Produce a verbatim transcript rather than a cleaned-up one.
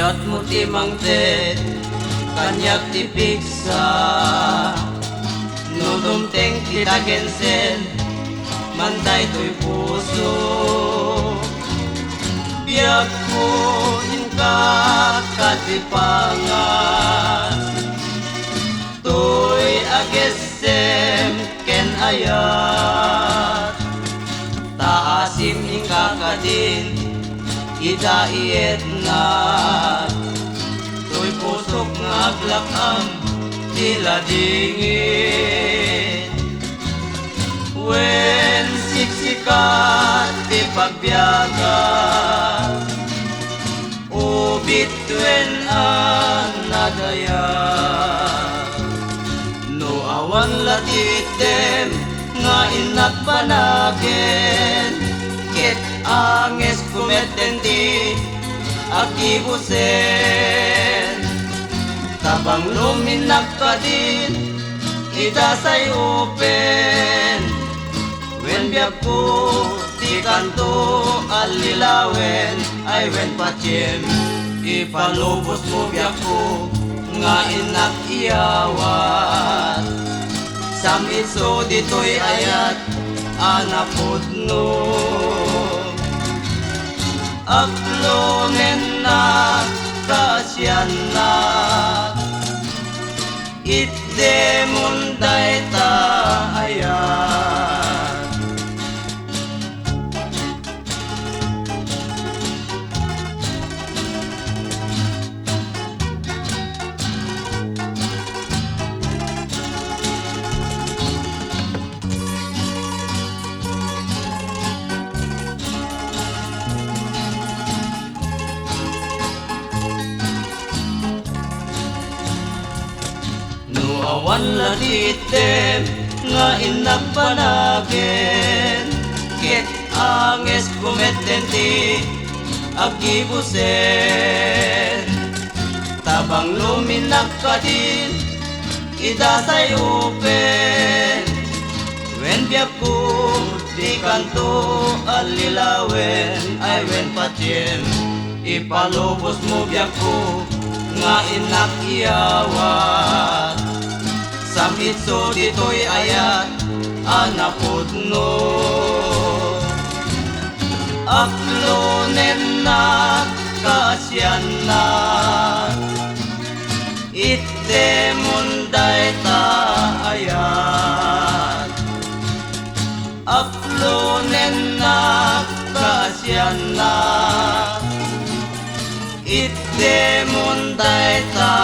Ayatmo ti mangted, kaniak ti pigsa. No dumteng ti dagensen, man daytoy puso. Biagko, inka katipangan. Toy agessem ken ayat, ta asim inka kadin ita iyetna. Toy pusok nga aglak-am ti ladingit. Wen siksika ti pagbiagak, ubit wen a nadayag. No awan la ti itdem nga innak banagen, ket angesko metten ti aggibusen. Tabang luminnak kadin ita say upen. Wen biagko ti kanto a lilawen, ay wen patiem, ipalubosmo biagko nga innak iyawat. Sam-itso ditoy ayat a napudno. Aklonennak, kaasiannak, itdemon dayta ayat. No awan la ti itdem nga innak banagen, ket angesko metten ti aggibusen. Tabang luminnak kadin ita say upen. Wen biagko ti kanto a lilawen, ay wen patiem, ipalubosmo biagko nga innak iyawat. Sam-itso ditoy ayat a napudno. Aklonennak, kaasiannak, itdemon dayta ayat. Aklonennak, kaasiannak, itdemon dayta